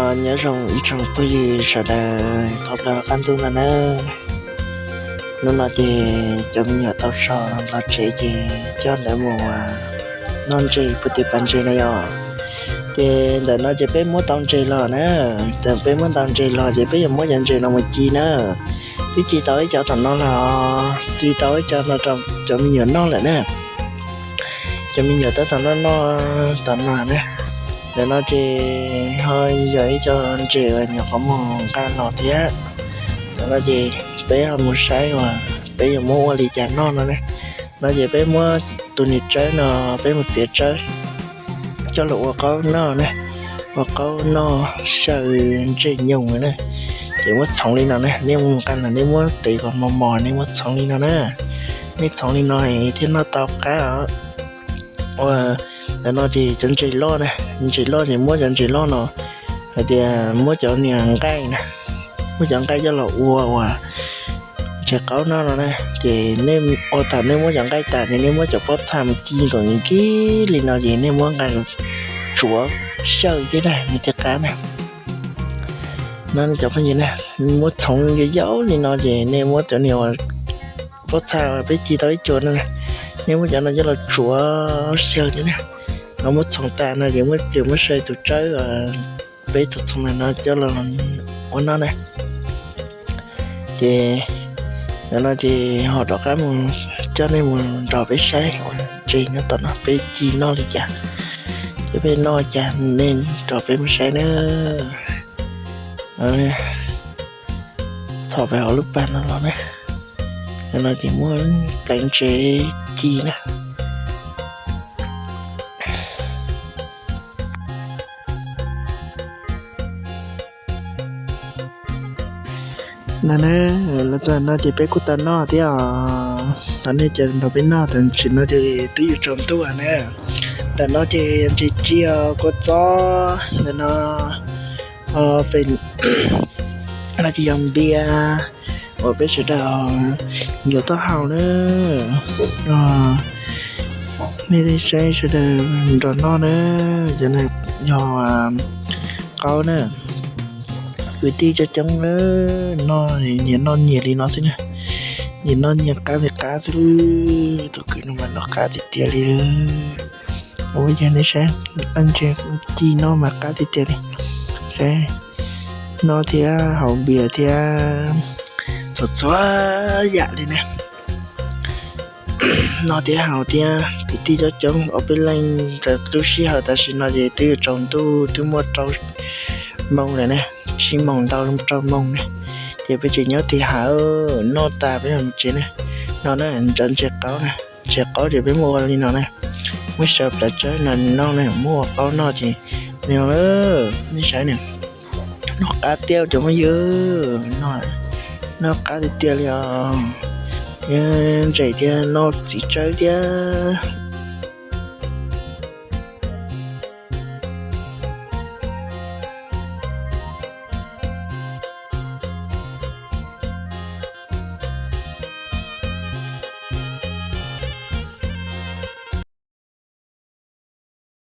Nyob zoo ib tsoom phooj ywg sawv daws thoob plaws qab ntuj no na. Hnub no ces cov me nyuam tau so los tsev ces coj lawv mus noj ntses puag tim pas ntses na yom. Ces ntawm no ces peb muab tau ntses los na, ntawm peb muab tau ntses los ces peb yuav muab cov ntses no mus ci na. Twb ci tau ib co tom no los, ci tau ib co no rau cov me nyuam noj lawm na. Cov me nyuam tab tom noj noj tom no na. Ntawm no ces ho yog ib co ntses uas nyuam qhuav mus nqa los thiab. Ntawm no ces peb ho mus saib uas peb yuav muab ua li cas noj no na. No ces peb muab tus niag tsawb no, peb mus txiav tsawb coj los ua qaub noj na, ua qaub noj xyaw ntsej nyoog na. Ces muab txhoov li no na, nej mus nqa los nej muab tes kom mos mos nej muab txhoov li no na. Nej txhoov li no thiaj noj tau qab os. Ua ntawm no ces cov ntses loj na, ntses loj ces muab cov ntses loj no hais tias muab cov niag nqaij na, muab cov nqaij coj los ua ua ntses qaub noj no na. Ces nej ua thaum nej muab cov nqaij tas ces nej muab cov pob txha mus ci kom nkig nkig li no ces nej muab nqa tsuav xyaw thiab na nws thiaj qab na. No nej cov phooj ywg na, muab txhoov yau yau li no ces nej muab cov niag pob txha uas peb ci tau ib co no na, nej muab cov no coj los tsuav xyaw thiab na. No muab txhoov tas no ces muab pliag muab saib tus tsawb peb txhoov txhoov ntawm no coj los ua noj na. Ces ntawm no ces ho rov qab mus coj nej mus nrog peb saib ua ntses nyob tom no peb ci noj li cas. Ces peb noj cas nej nrog peb mus saib na. Txhom peb hauv lub pas no los na. Ntawm no ces muab pleev ntses ci na. No na, los txog no ces peb kuj tau noj thiab os. Thov nej caum nrog peb noj, tam sim no ces twb yuav tsaus ntuj na. Ntawm no ces ntses ci os, kua txob ntawm no, pem no ces yog npias uas peb sawv daws yuav tuaj haus na. Nej saib sawv daws nrog noj na, cov no yog qaub na. Kwv tij coob coob na, noj nyias noj nyias li no xwb na, nyias noj nyias qab li qab xwb. Tus kwv no mas noj qab tiag tiag li. Ua yog nej saib, ntses ci noj mas qab tiag tiag li. Saib, noj thiab haus npias thiab txhua txhua yam li na. Noj thiab haus thiab, kwv tij coob coob ob peb leeg. Lub sij hawm tam sim no ces twb yuav tsaus ntuj, twb muaj rau moo lawm na, tsib moos ntau rau moo na. Ces peb tseem nyob tim hav, noj tas peb mam mus tsev na. No na, cov ntses qaub na, ntses qaub ces peb muab ua li no na, muab xyaw plawv tsawb no noj na, muab ua qaub noj ces li no na, nej saib na. Noj qab tiag cov phooj ywg, noj qab tiag tiag li os. Ntses thiab noj txiv tsawb thiab.